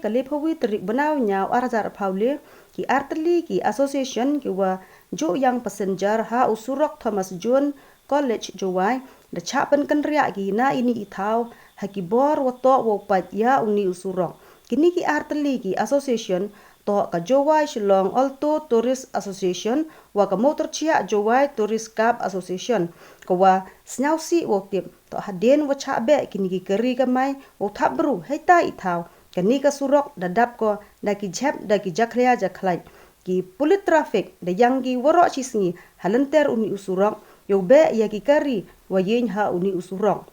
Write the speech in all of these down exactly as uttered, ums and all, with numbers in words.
ka laiphew wi tarik bnai u ñiaw ar hajar arphew le, ki artylli ki association ki wa juh ïang passenger ha u surok Thomas Jones College Jowai da chah pynkynriah ki na ini i thaw ha ki bor wa toh wow pait ïa uni u surok. Kini ki artylli ki association toh ka Jowai Shillong Alto Tourist Association wa ka Motor Chiah Jowai Tourist Club Association, ka wa sñiawsih wow tip toh hadien wa chah beh kini ki kari kamai wow thap bru hei tai i thaw, kani ka surok da dap ko da ki jhep da ki jakhlia jakhlait. Ki pulit traffic da ïang ki waroh chi sngi ha lynter uni u surok yow beh ïa ki kari wa ïeng ha uni u surok.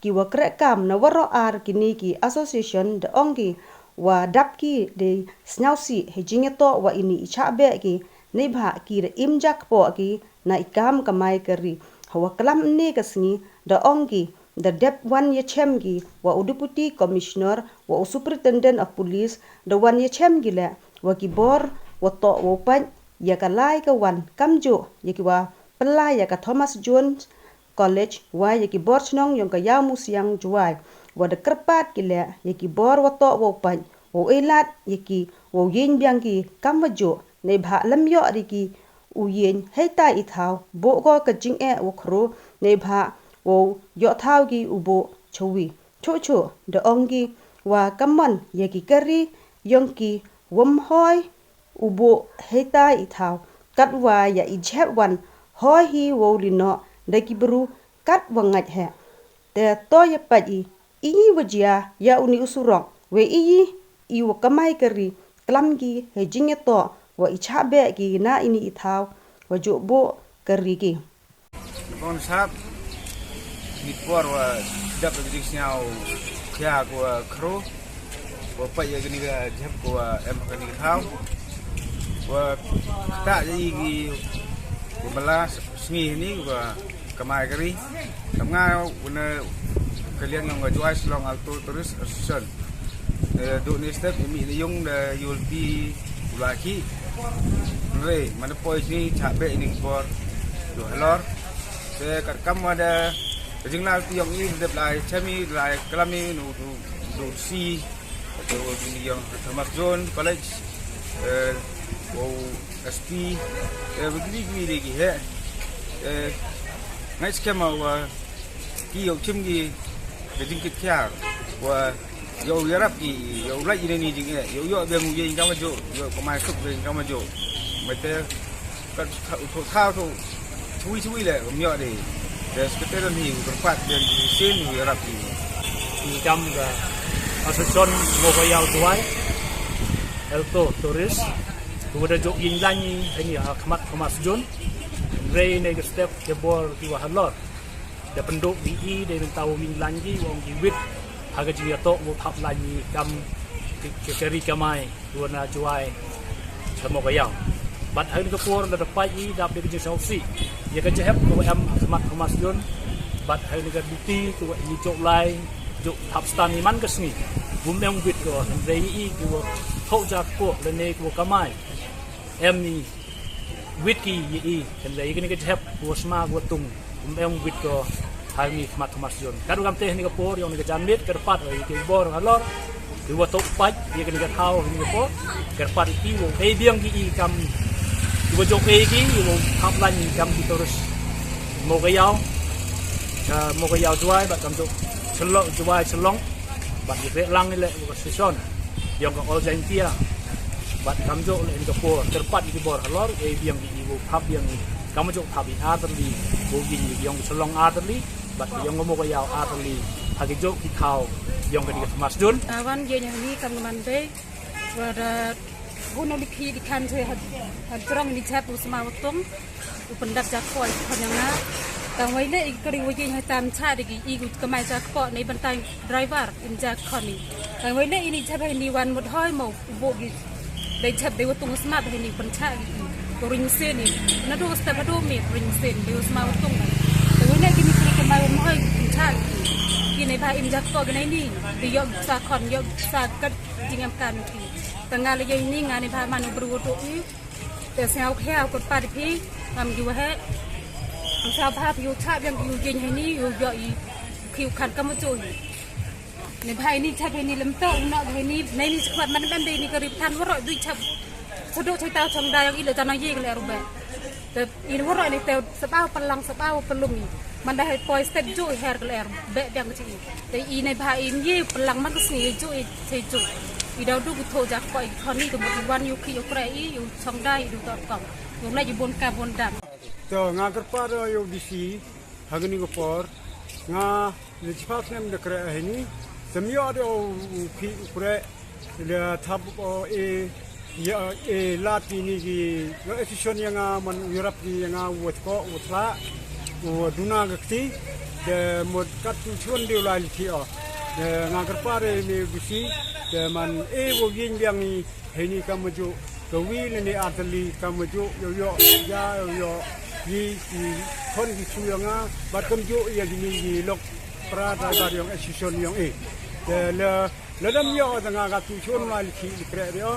Ki wa kreh kam na waroh ar kini ki association da ong ki wa dap ki da sñiawsih hei jingïatoh wa ini i chah beh ki, neibhah ki da im jakpoh ki na i kam kamai kari. Ha wa klam ini ka sngi da ong ki da dep wan ïa chem ki wa u Deputy Commissioner wa u Superintendent of Police, da wan ïa chem ki leh wa ki bor wa toh wow pait ïa ka lai ka wan, kamjuh ïa ki wa pynlai ïa ka Thomas Jones College wa ïa ki bor chnong yong ka Ïawmusiang Jowai, wa da kyrpad ki leh ïa ki bor wa toh wow pait wow eilat ïa ki wow ïeng biang ki kam wa juh, neibhah lem ïoh ri ki u ïeng hei tai i thaw, buh ko ka jingeh wa khru, neibhah wow ïoh thaw ki u buh chawi. Chuh chuh da ong ki wa kamon ïa ki kari yong ki wym hoi u buh hei tai i thaw, katwa ïa i jhep wan hoi hi wow li noh da ki bru katwa ngait heh. Te to ïa pait i, i wa jia ïa uni u surok, wei i i wa kamai kari klam ki hei jingïatoh wa i chah beh ki na ini i thaw wa juh buh kari ki. Bong sap ni por wa dap da jingsñiaw khia ko wa khro wa pait ïa kani ka jhep ko wa em kani ka thaw wa ta ïa i ki wa mala sngi ni wa kamai kari. Kam nga wa na ka liang yong ka Jowai Shillong Alto Tourist Association. Eh, duk ni step imi ni yung da yul pi ula ki. Re, mana poi sini chak beh ini por. Yo halor. Se kat kam wa da jingla ti yong i dep lai chami lai kalami nu du du si. Atu ni yong Thomas Jones College. Eh, wow S P. Eh, begini gini lagi he. Eh, ngai skema wa ki yow chim ki ka jingkit khiar wa yow yarap ki yow lait ïa ni jingeh yow yoh biang u ïeng kama jo yow kamai suk biang kama jo. Mete ka ka u tho tha tho chui chui le um yoh de. De sekretar ni u kyrpad biang ki sin u yarap ki. Ki kam ka Association Mogoiaw Jowai Alto Tourist, ku da jok ïing lain ni ha khmat Thomas Jones. Rei ne ka step ke bor ki wa halor. Da pynduk ïa i dei mynta u ïing lain ki wa ong ki wit ha ka jingïatoh u thap lain i kam ki, ki kari kamai u na Jowai sha Mogoiaw. Bad ha kani ka por da da pait i dap da ka jingsngewsih ïa ka jehep ka wa em ha khmat Thomas Jones. Bad ha kani ka duty ka wa i jok lai jok thap stan i man ka sngi. Bym em wit ko hynrei i ka wa thoh ja ko lane ka wa kamai. Em ni wit ki ïa i, hynrei ïa kani ka jehep, ka wa sma, ka wa tung, um em wit ko ha kani khmat Thomas Jones. Ka du kam te ha kani ka por, ïa kani ka janmiet, ka kyrpad ïa ki bor halor, ki wa toh pait, ïa kani ka thaw, ha kani ka por, ka kyrpad ïa ki, wow ei biang ki i kam, ki wa jok ei ki, wow thap lain i kam ki tourist. Mogoiaw, ka Mogoiaw Jowai, bad kam jok, Shillong, Jowai, Shillong. Bad ngi treh lang ngi leh ka session yong ka All Jaintia. Bad kam jok leh ngi ka por kyrpad ngi ki bor halor ei biang ngi i wow thap biang ngi kam jok thap i artylli wow ngi ngi yong ka Shillong artylli bad yong ka Mogoiaw artylli ha ki jok ki thaw yong ka ni ka Thomas Jones. Wan ye nyang ni kam man dei. Wa da gun li khi di kan se ha ha trong ni chat u sma wa tong. U pyndap ja khoi khon yang na. Tang wei le i kari wei jing hai tam cha de ki i gu kamai ja kpo nei ban tai driver in ja khon ni. Tang wei le ini ja bai ni wan mut hoi mo u bo gi. Dei chap dei watung sma bai ni pan cha gi i. Ko ring sen ni. Na do step ha do me ring sen dei sma watung. Tang wei le kini kini kamai wa mohoi pan cha gi. Kini ba im ja kpo gi nei ni. Dei yok sa khon yok sa kat jing em kan ki. Tang nga le yei ni nga ni ba man u bru do i. Te sñiaw khia u kyrpad phi ngam ki waheh. Sñiaw bha phi u chah biang ki u jing hini u yoh i ki u khan kam u chu hi. Ni bha ini chap ini lem to, uno bha ini, na ini chap man man dei ini ka rip than waro dui chap. Sadu chai tau chong da yang ilo tanang ye kele rubek. Te ini waro ini te sebau pelang sebau pelum i. Man da hai poi step ju i her kele rubek biang kecil i. Te ini bha ini ye pelang man kesini ju i chai ju. I dau du kutho jak koi koni ke mut wan yu ki yu kre i yu chong da i du tor kong. Yu na i bon ka bon dam. To nga kerpa do yu bisi hagani ko por nga le chipa snem de kre hini. Semyo de u ki u kre le thap o e ya e lati ni ki yo esison yang nga man u yarap ni yang nga wot ko wot la u duna ga kti de mot kat tu chun de u lai li ki o. De nga kerpa de ni bisi de man e wo yin biang ni hini ka maju ka wi le ni arteli ka maju yo yo ya yo yo yi yi kon ki chu yang nga bat kam ju ya ni yi lok pra da ba yong esison yong e. De le le dam yo da nga ga tu chun lai li ki li kre yo.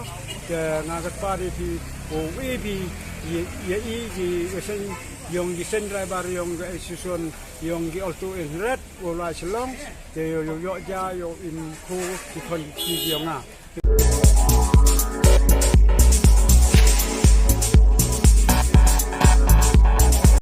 De nga ga pa de ti o wi bi ye ye i di sen yong di sen driver yong ga esison yong gi alto in red o lai chelong. De yo yo yo ja yo in ko ki kon ki yong nga.